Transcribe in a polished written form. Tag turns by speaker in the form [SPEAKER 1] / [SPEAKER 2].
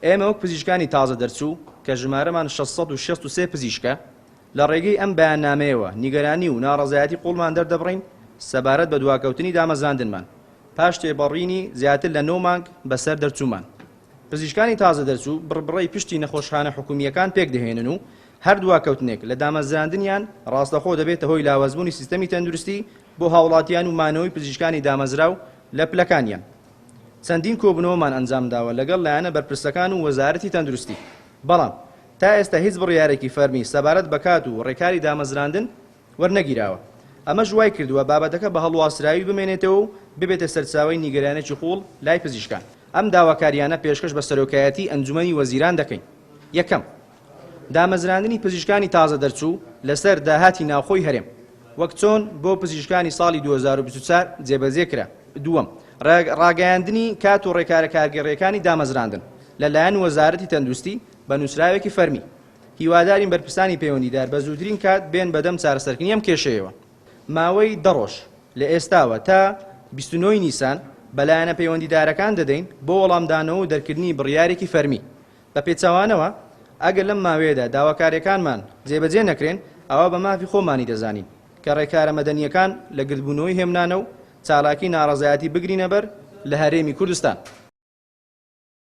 [SPEAKER 1] ئێمە وەک پزیشکانی تازە دەرچوو کە ژمارەمان 663 پزیشکە، لە ڕێگەی ئەم بەیاننامەیەوە نیگەرانی و ناڕەزایەتی قووڵمان دەردەبڕین سەبارەت بە دواکەوتنی دامەزراندنمان پاش تێپەڕینی زیاتر لە نۆ مانگ بەسەر دەرچوومان. پزیشکانی تازە دەرچوو بڕبڕەی پشتی نەخۆشخانە حکومییەکان پێکدەهێنن و هەر دواکەوتنێک لە دامەزراندنیان ڕاستەخۆ دەبێتە هۆی لاوازبوونی سیستەمی تەندروستی بۆ هاوڵاتیان و مانەوەی پزیشکانی دامەزراو لە پلەکانیان. چەندین کۆبوونەوەمان ئەنجامداوە لەگەڵ لایەنە بەرپرسەکان و وەزارەتی تەندروستی، بەڵام تا ئێستا هیچ بڕیارێکی فەرمی سەبارەت بە کات و ڕێکاری دامەزراندن وەرنەگیراوە، ئەمەش وایکردووە بابەتەکە بە هەڵواسراوی بمێنێتەوە و ببێتە سەرچاوەی نیگەرانیی قووڵ لای پزیشکان. ئەم داواکارییانە پێشکەش بە سەرۆکایەتیی ئەنجومەنی وەزیران دەکەین. یەکەم، دامەزراندنی پزیشکانی تازە دەرچوو لەسەر داهاتی ناوخۆی هەرێم، وەک چۆن بۆ پزیشکانی ساڵی 2024 جێبەجێ کرا. دووەم، ڕاگەیاندنی کات و ڕێکارە کارگێڕییەکانی دامەزراندن لەلایەن وەزارەتی تەندروستی بە نووسراوێکی فەرمی. هیوادارین بەرپرسانی پەیوەندیدار بە زووترین کات بێن بەدەم چارەسەرکردنی ئەم کێشەیەوە. ماوەی دە ڕۆژ لە ئێستاوە تا 29 ی نیسان بە لایەنە پەیوەندیدارەکان دەدەین بۆ وەڵامدانەوە و دەرکردنی بڕیارێکی فەرمی. بە پێچەوانەوە ئەگەر لەم ماوەیەدا داواکارییەکانمان جێبەجێ نەکرێن، ئەوا بە مافی خۆمانی دەزانین کە ڕێکارە مەدەنییەکان لە گردبوونەوەی هێمنانە و چالاکی ناڕەزایەتی بگرینەبەر لە هەرێمی کوردستان.